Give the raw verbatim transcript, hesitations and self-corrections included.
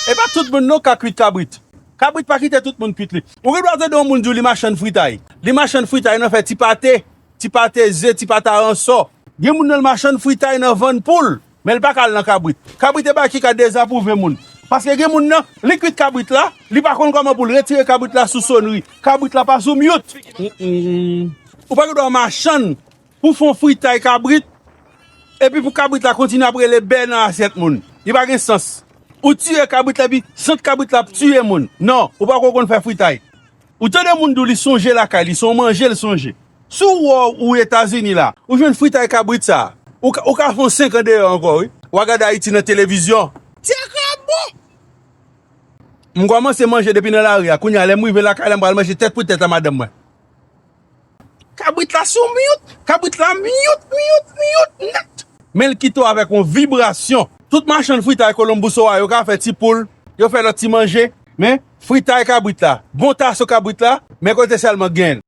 E pa tout moun non ka kwit kabrit. Kabrit pa kite tout moun kwit li. Ou gen dwa tande yon moun di w li machann fritay. Li machann fritay nan fè ti pate, ti pate ze, ti pate aransò. Gen moun nan l machann fritay nan vann poul, men l pa ka al nan kabrit. Kabrit e bagay ki ka dezapwouve moun. Paske gen moun nan, li kwit kabrit la, li pa konn kòman pou l retire kabrit la sou sonri. Kabrit la pa sou myout. Ou pa gen dwa machann pou fè yon fritay kabrit, epi pou kabrit la kontinye ap rele bè nan asyèt moun. Li pa gen sans. Ou tiye kabrit la, epi sant kabrit la ap tiye moun. Non, ou pako konn fè fritay. Ou tande moun di w li sonje lakay li, se yon manje l sonje. Si w wè w Etazini la, ou jwenn fritay kabrit sa, ou ka, ou ka fè yon senk an deyò ankò, wi. W a gade Ayiti nan televizyon. Ti akrabo! M kòmanse manje depi nan lari a. Kounye a, lè m rive lakay la, m pral manje tèt pou tèt a madanm mwen. Kabrit la sou myout. Kabrit la myout, myout, myout nèt. Men l kite w avèk yon vibrasyon. Tout machann fritay Columbus, Ohio, yo ka fè ti poul, yo fè lòt ti manje, men fritay kabrit la, bon taso kabrit la, men kote sèlman gen l.